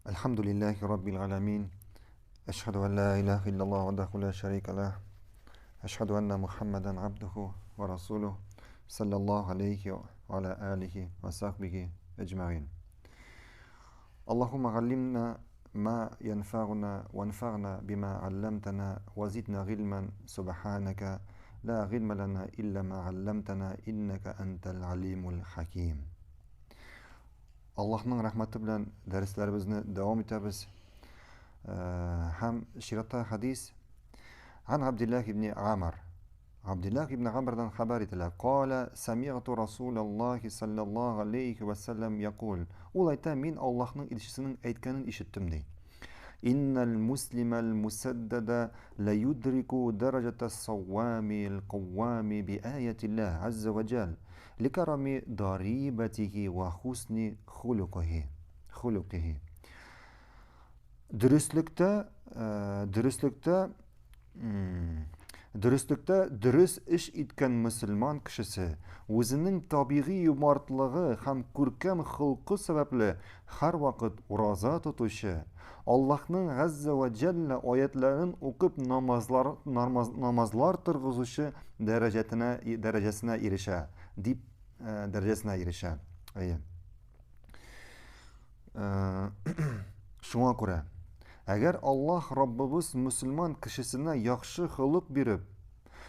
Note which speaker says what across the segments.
Speaker 1: Әлхәмдүлилләһи раббил галәмин. Әшһәдү ан ла илаһа иллаллаһ вахдаху ла шәрика лах. Әшһәдү анна Мухаммадан абдуху ва расулуһ саллаллаһу алейхи ва аля алихи ва сахбихи әҗмәгыйн. Аллаһумма галлимна ма янфагуна ванфагна бима алламтана ва зидна гыйльман субханака ла гыйльма лана илля ма алламтана иннака антал алимул хаким. Аллаһның рәхмәте белән дәресләребезне дәвам итәбез. Һәм чиратта хадис Ан Абдуллах ибн Амр. Абдуллах ибн Амрдан хәбәр ителә. Кала самигъту Расулаллахи саллаллаху алейхи ва саллям якул. Ул әйтә, мин Аллаһның илчесенең әйткәнен ишеттем ди. Иннал муслимал мусаддада ла юдрику даражата саввами ал-каввами би аятиллах азза ва джал. Ликарами дарибатихи ва хусни хулукихи. Хулукихи. Дөреслектә, э, дөреслектә, дөреслектә дөрес эш иткән мөселман кешесе үзенең табигый юмартлыгы һәм күркәм холкы сәбәпле һәрвакыт ураза тотучы, Аллаһның Газзә вә Җәллә аятларын укып намазлар, намаз, намазлар торгызучы дәрәҗәтенә, дәрәҗәсенә ирешә, дип э, дәрәҗәсенә ирешә. Әйе. Э, шуңа күрә, әгәр Аллаһ Раббыбыз мөселман кешесенә яхшы холык биреп,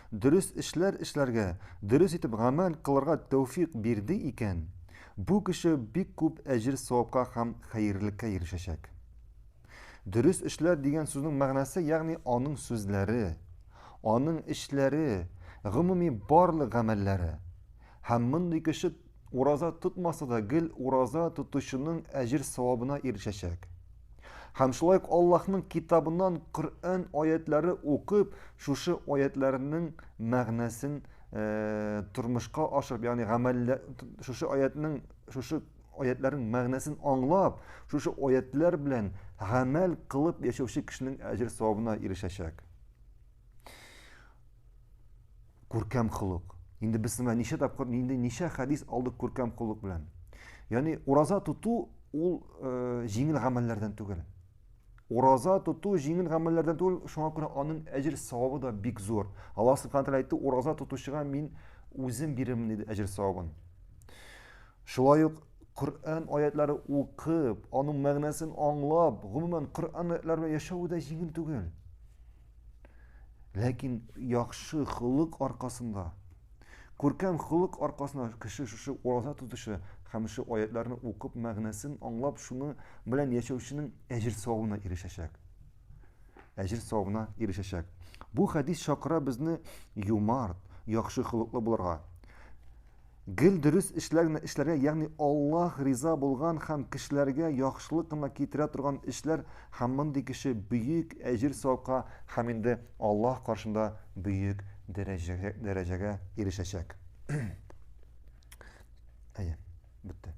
Speaker 1: дөрес эшләр эшләргә, дөрес итеп гамәл кылырга тәүфик бирде икән, бу кеше бик күп әҗер-савапка һәм хәерлеккә ирешәчәк. Дөрес эшләр дигән сүзнең мәгънәсе, ягъни аның сүзләре, аның эшләре, гомуми барлык гамәлләре. Һәм мондый кеше ураза тотмаса да гел ураза тотучының әҗер-савабына ирешәчәк. Һәм шулай ук Аллаһның китабыннан Коръән аятлары укып, шушы аятларның мәгънәсен э, тормышка ашырып, ягъни гамәллә шушы аятның шушы аятларның мәгънәсен аңлап, шушы аятлар белән гамәл кылып яшәүче кешенең әҗер-савабына ирешәчәк. Күркәм холык. Инде без менә ничә тапкыр, инде ничә хәдис алдык күркәм холык белән. Ягъни ураза тоту ул э, җиңел гамәлләрдән түгел. Ураза тоту җиңел гамәлләрдән түгел, шуңа күрә аның әҗер савабы да бик зур. Аллаһ субхана тәгалә әйтте, ураза тотучыга мин үзем бирермен диде әҗер савабын. Шулай ук Коръән аятлары укып, аның мәгънәсен аңлап, гомумән Коръән аятлары белән яшәү дә җиңел түгел. Ләкин яхшы холык аркасында, күркәм холык аркасында кеше шушы ураза тотучы һәм шушы аятларны укып, мәгънәсен аңлап, шуны белән яшәүченең әҗер савабына ирешәчәк. Әҗер савабына ирешәчәк. Бу хәдис чакыра безне юмарт, яхшы холыклы булырга. Гел дөрес эшләр генә эшләргә, ягъни Аллаһ риза булган һәм кешеләргә яхшылык кына китерә торган эшләр һәм мондый кеше бөек әҗер-савапка һәм инде Аллаһ каршында бөек дәрәҗәгә, дәрәҗәгә ирешәчәк. Әйе, бетте.